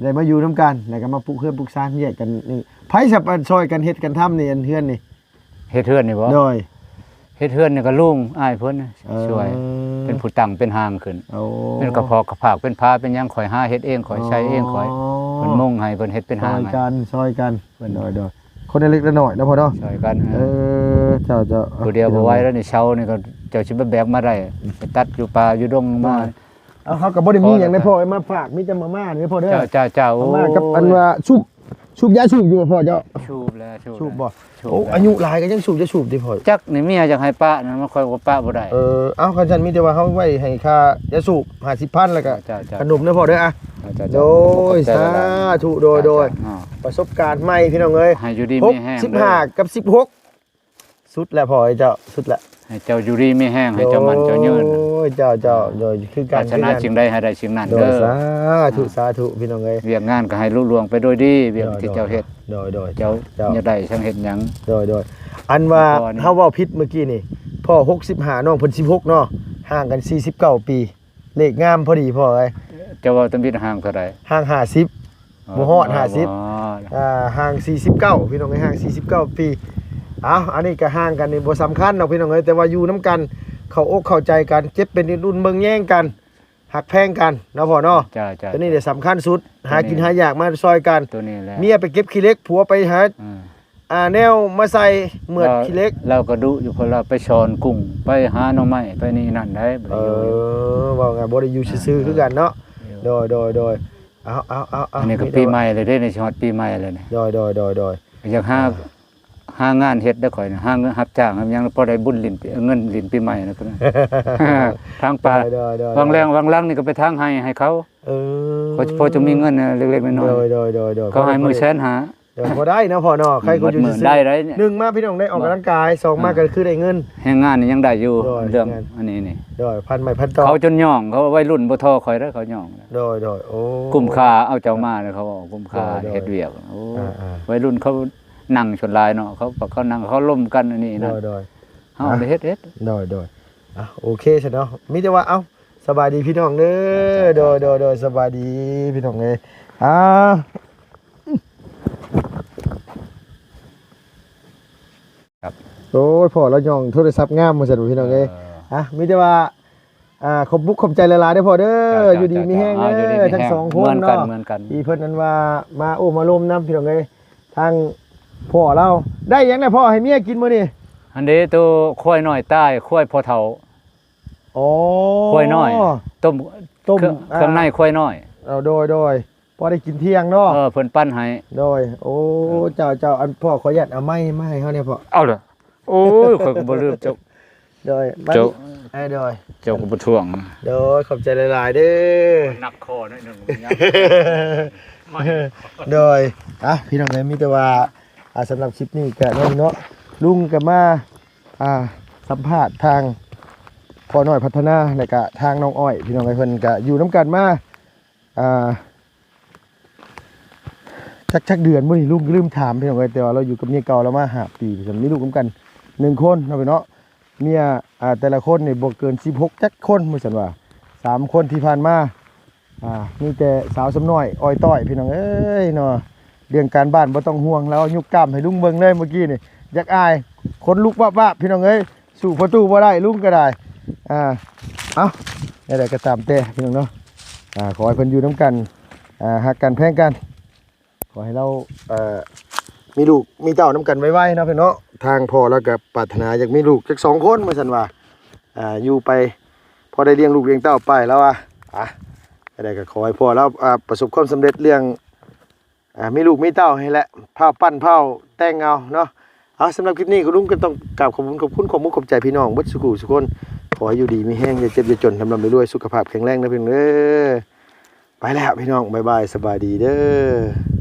ໄດ້ມາຢູ່ນຳກັນ ແລ້ວກໍມາປຸກເຮືອນປຸກຊານແຍກກັນນີ້ ໃຜສະ ອັນ ຊ່ອຍກັນເຮັດກັນທຳນີ້ ອັນເຮືອນນີ້ ເຮັດເຮືອນນີ້ບໍ່ ໂດຍ ເຮັດເຮືອນນີ້ກໍລຸງອ້າຍເພິ່ນ ເອີ ຊ່ວຍ ເປັນຜູ້ຕັ້ງເປັນຮ່າງຂຶ້ນ ໂອ້ ເປັນກະພອກກະພາກ ເປັນຜ້າເປັນຫຍັງ ຂ້ອຍຫາເຮັດເອງ ຂ້ອຍໃສ່ເອງ ອໍ ຂ້ອຍ ເພິ່ນມຸງໃຫ້ ເພິ່ນເຮັດເປັນຮ່າງ ຊ່ອຍກັນ ຊ່ອຍກັນ ໂດຍ ໂດຍ ຄົນລະເລັກລະນ້ອຍເນາະພໍ່ເນາະ ຊ່ອຍກັນ ເອີ ເຈົ້າ ເຈົ້າ ຜູ້ດຽວບໍ່ໄຫວແລ້ວນີ້ ເສົານີ້ກໍເຈົ້າຊິໄປແບກມາໄດ້ ໄປຕັດຢູ່ປ່າຢູ່ດົງມາ ເອົາ ເຮົາກໍບໍ່ໄດ້ມີຫຍັງໃດພໍ່ ມາຝາກ ມີແຕ່ມາມ່ານີ້ພໍ່ເດີ ເຈົ້າ ເຈົ້າ ເຈົ້າ ມາມ່າກັບ ໂອ້ຍ ອັນວ່າສູບ ສູບຢາສູບຢູ່ບໍ່ພໍ່ເຈົ້າ ສູບແລ້ວ ສູບ ສູບບໍ່ ໂອ້ ອາຍຸຫຼາຍກໍຍັງສູບຢາສູບຕິພໍ່ ຈັກນີ້ເມຍຢາກໃຫ້ປະນະ ມັນ ຂ້ອຍກໍປະບໍ່ໄດ້ ເອີ ເອົາ ຄັນຊັ້ນມີແຕ່ວ່າເຮົາໄວ້ໃຫ້ຄ່າຢາສູບຫ້າສິບພັນ ແລ້ວກໍ ເຈົ້າ ເຈົ້າ ຂະໜົມເດີພໍ່ເດີ ອ່ະ ເຈົ້າ ເຈົ້າ ໂດຍ ຂອບໃຈຫຼາຍໆ ສາທຸ ໂດຍ ໂດຍ ອ່າ ປະສົບການໃໝ່ ພີ່ນ້ອງເອີຍ ໃຫ້ຢູ່ດີມີແຮງເດີ ຫົກສິບຫ້າກັບສິບຫົກ ສຸດແລ້ວພໍ່ເອີຍເຈົ້າ ສຸດແລ້ວ ໃຫ້ເຈົ້າຢູ່ດີມີແຮງ ໃຫ້ເຈົ້າໝັ້ນເຈົ້າຍືນ ໂອ້ຍ ເຈົ້າ ເຈົ້າ ໂດຍ ຄືກັນ ປາດຖະໜາສິ່ງໃດໃຫ້ໄດ້ສິ່ງນັ້ນເດີ ສາທຸ ອ່າ ສາທຸ ພີ່ນ້ອງເອີຍ ວຽກງານກໍໃຫ້ລຸລ່ວງໄປໂດຍດີ ວຽກທີ່ເຈົ້າເຮັດ ໂດຍ ໂດຍ ເຈົ້າ ເຈົ້າ ຢາກໄດ້ສັງເຮັດຫຍັງ ໂດຍ ໂດຍ ອັນວ່າເຮົາເວົ້າຜິດມື້ກີ້ນີ້ ພໍ່ຫົກສິບຫ້າ ນ້ອງເພິ່ນສິບຫົກເນາະ ຫ່າງກັນສີ່ສິບເກົ້າປີ ເລກງາມພໍດີພໍ່ເອີຍ ເຈົ້າເວົ້າຕຳອິດຫ່າງເທົ່າໃດ ຫ່າງຫ້າສິບ ອໍ ບໍ່ຮອດຫ້າສິບ ບໍ່ຮອດ ອ່າ ຫ່າງສີ່ສິບເກົ້າ ພີ່ນ້ອງເອີຍ ຫ່າງສີ່ສິບເກົ້າປີ ເອົ້າ ອັນນີ້ກໍຫ່າງກັນນີ້ບໍ່ສຳຄັນດອກ ພີ່ນ້ອງເອີຍ ແຕ່ວ່າຢູ່ນຳກັນ ເຂົ້າອົກເຂົ້າໃຈກັນ ເຈັບເປັນອຸ່ນເບິ່ງແຍງກັນ ຮັກແພງກັນເນາະພໍ່ເນາະ ເຈົ້າ ເຈົ້າ ຕົວນີ້ແຫຼະສຳຄັນສຸດ ໂຕນີ້ ຫາກິນຫາຢາກມາຊ່ອຍກັນ ໂຕນີ້ແຫຼະ ເມຍໄປເກັບຂີ້ເຫຼັກ ຜົວໄປຫາ ອ່າ ອ່າ ແນວມາໃສ່ເໝືອດຂີ້ເຫຼັກ ລາວກໍດຸຢູ່ ເພາະລາວໄປຊ່ອນກຸ້ງ ໄປຫາໜໍ່ໄມ້ ໄປນີ້ນັ້ນໄດ໋ ບໍ່ໄດ້ຢູ່ ເອີ ເວົ້າງ່າຍບໍ່ໄດ້ຢູ່ຊື່ໆຄືກັນເນາະ ອ່າ ໂດຍ ໂດຍ ໂດຍ ເອົາ ເອົາ ເອົາ ອັນນີ້ກໍປີໃໝ່ແລ້ວເດ້ ນີ້ຊິຮອດປີໃໝ່ແລ້ວນີ້ ໂດຍ ໂດຍ ໂດຍ ໂດຍ ຢາກຫາ ອ່າ ຫາງານເຮັດເດ້ຂ້ອຍນະ ຫາເງິນຮັບຈ້າງຫາຫຍັງ ພໍໄດ້ບຸນຫຼິ້ນ ເງິນຫຼິ້ນປີໃໝ່ນະ ທາງປ່າ ໂດຍ ໂດຍ ໂດຍ ຫວ່າງແລງຫວ່າງຫຼັງນີ້ກໍໄປທາງໄຮ່ໃຫ້ເຂົາ ເອີ ພໍ ພໍຈະມີເງິນເລັກໆນ້ອຍໆ ໂດຍ ໂດຍ ໂດຍ ເຂົາໃຫ້ມື້ແສນຫ້າ ໂດຍ ພໍໄດ້ເນາະພໍ່ເນາະ ໃຜກໍຢູ່ຊື່ໆ ໄດ້ ໄດ້ ໜຶ່ງມາພີ່ນ້ອງໄດ້ອອກກຳລັງກາຍ ອ່າ ສອງມາກໍຄືໄດ້ເງິນ ແຮງງານນີ້ຍັງໄດ້ຢູ່ ໂດຍ ເລື່ອງອັນນີ້ນີ້ ໂດຍ ພັນໄມ້ພັນຕອກ ເຂົາຈົນຍ້ອງ ເຂົາໄວລຸ້ນບໍ່ທໍ້ຂ້ອຍເດີ ເຂົາຍ້ອງ ໂດຍ ໂດຍ ໂອ້ ກຸ້ມຄ່າເອົາເຈົ້າມາເລີຍ ເຂົາເວົ້າກຸ້ມຄ່າ ໂດຍ ໂດຍ ເຮັດວຽກ ໂອ້ ອ່າໆ ໄວລຸ້ນເຂົານັ່ງສ່ວນຫຼາຍເນາະ ເຂົາ ເຂົານັ່ງເຂົາລົມກັນອັນນີ້ນັ້ນ ໂດຍ ໂດຍ ເຮົາໄດ້ເຮັດ ເຮັດ ໂດຍ ໂດຍ ອ່ະ ໂອເຄຊະເນາະ ມີແຕ່ວ່າ ເອົ້າ ສະບາຍດີພີ່ນ້ອງເດີ ເຈົ້າ ເຈົ້າ ໂດຍ ໂດຍ ໂດຍ ສະບາຍດີພີ່ນ້ອງເອີຍ ອ່າ ໂອ້ຍ ພໍ່ລາວຍ່ອງໂທລະສັບງາມວ່າຊັ້ນ ພີ່ນ້ອງເອີຍ. ເອີ ອ່ະ ມີແຕ່ວ່າ ອ່າ ຂອບບຸກຂອບໃຈຫຼາຍໆເດີພໍ່ເດີ. ເຈົ້າ ເຈົ້າ ຢູ່ດີມີແຮງເດີ ເຈົ້າ ເຈົ້າ ຢູ່ດີມີແຮງ ທັງສອງຄົນເນາະ ເໝືອນກັນ ເໝືອນກັນ ທີ່ເພິ່ນນັ້ນວ່າມາໂອ້ມາລົມນຳ ພີ່ນ້ອງເອີຍ. ທາງພໍ່ລາວ ໄດ້ຫຍັງແດ່ພໍ່ໃຫ້ເມຍກິນມື້ນີ້? ອັນເດ ໂຕຄວາຍນ້ອຍຕາຍ ຄວາຍພໍ່ເຖົ້າ. ອໍ ຄວາຍນ້ອຍ ຕົ້ມ ຕົ້ມ ເຄື່ອງ ອ່າ ເຄື່ອງໃນຄວາຍນ້ອຍ. ເອົາ ໂດຍ ໂດຍ ພໍໄດ້ກິນທ່ຽງເນາະ. ເອີ ເພິ່ນປັ້ນໃຫ້. ໂດຍ ໂອ້ ເອີ ເຈົ້າ ເຈົ້າ ອັນພໍ່ຂໍອະນຸຍາດເອົາໄມ້ມາໃຫ້ເຮົາແດ່ພໍ່. ເອົາເດີ. ໂອ້ຍ ຂ້ອຍກໍບໍ່ລືມເຈົ້າ. ໂດຍ ເຈົ້າ ເອີ ໂດຍ ເຈົ້າກໍບໍ່ທວງ. ໂດຍ ຂອບໃຈຫຼາຍໆເດີ. ໜັກຄໍໜ້ອຍໜຶ່ງ. ໂດຍ ອ່ະ ພີ່ນ້ອງເອີຍ ມີແຕ່ວ່າ ອ່າ ສຳລັບຄລິບນີ້ກໍນັ້ນເນາະ ລຸງກໍມາ ອ່າ ສຳພາດທາງພໍ່ນ້ອຍພັດທະນາ ແລະກະທາງນ້ອງອ້ອຍ ພີ່ນ້ອງເອີຍ ເພິ່ນກະຢູ່ນຳກັນມາ ອ່າ ຈັກ ຈັກເດືອນບໍ່ນີ້ ລຸງກໍລືມຖາມ ພີ່ນ້ອງເອີຍ. ແຕ່ວ່າລາວຢູ່ກັບເມຍເກົ່າລາວມາຫ້າປີ ມີລູກນຳກັນໜຶ່ງຄົນເນາະ ພີ່ນ້ອງເນາະ. ເມຍ ອ່າ ແຕ່ລະຄົນນີ້ບໍ່ເກີນສິບຫົກຈັກຄົນ ວ່າຊັ້ນວ່າ ສາມຄົນທີ່ຜ່ານມາ ອ່າ ມີແຕ່ສາວສ່ຳນ້ອຍອ້ອຍຕ້ອຍ ພີ່ນ້ອງເອີຍເນາະ. ເລື່ອງການບ້ານບໍ່ຕ້ອງຫ່ວງ ລາວຍົກກ້າມໃຫ້ລຸງເບິ່ງເລີຍເມື່ອກີ້ນີ້ ຢາກອາຍ ຂົນລຸກວາບໆ ພີ່ນ້ອງເອີຍ. ສູ້ພໍ່ຕູ້ບໍ່ໄດ້ ລຸງກໍໄດ້. ອ່າ ເອົ້າ ແນວໃດກໍຕາມແຕ່ ພີ່ນ້ອງເນາະ ອ່າ ຂໍໃຫ້ເພິ່ນຢູ່ນຳກັນ ອ່າ ຮັກກັນແພງກັນ ຂໍໃຫ້ລາວ ເອີ ມີລູກມີເຕົ້ານຳກັນໄວໆເນາະ ພີ່ນ້ອງເນາະ. ທາງພໍ່ລາວກໍປາດຖະໜາຢາກມີລູກຈັກສອງຄົນ ວ່າຊັ້ນວ່າ ອ່າ ຢູ່ໄປພໍໄດ້ລ້ຽງລູກລ້ຽງເຕົ້າໄປ ລາວວ່າ. ອ່ະ ຈັ່ງໃດກໍຂໍໃຫ້ພໍ່ລາວ ອ່າ ປະສົບຄວາມສຳເລັດເລື່ອງ ອ່າ ມີລູກມີເຕົ້າໃຫ້ແຫຼະ ພ້າວປັ້ນພ້າວແຕ່ງເອົາເນາະ. ເອົາ ສຳລັບຄລິບນີ້ ຄຸນລຸງກໍຕ້ອງກາບຂອບຄຸນ ຂອບຄຸນ ຂອບມຸກຂອບໃຈພີ່ນ້ອງເບິດສູ່ຜູ້ສູ່ຄົນ. ຂໍໃຫ້ຢູ່ດີມີແຮງ ຢ່າເຈັບຢ່າຈົນ ລ່ຳໆລວຍໆ ສຸຂະພາບແຂງແຮງເດີພີ່ນ້ອງເດີ. ໄປແລ້ວພີ່ນ້ອງ ບາຍບາຍ ສະບາຍດີເດີ.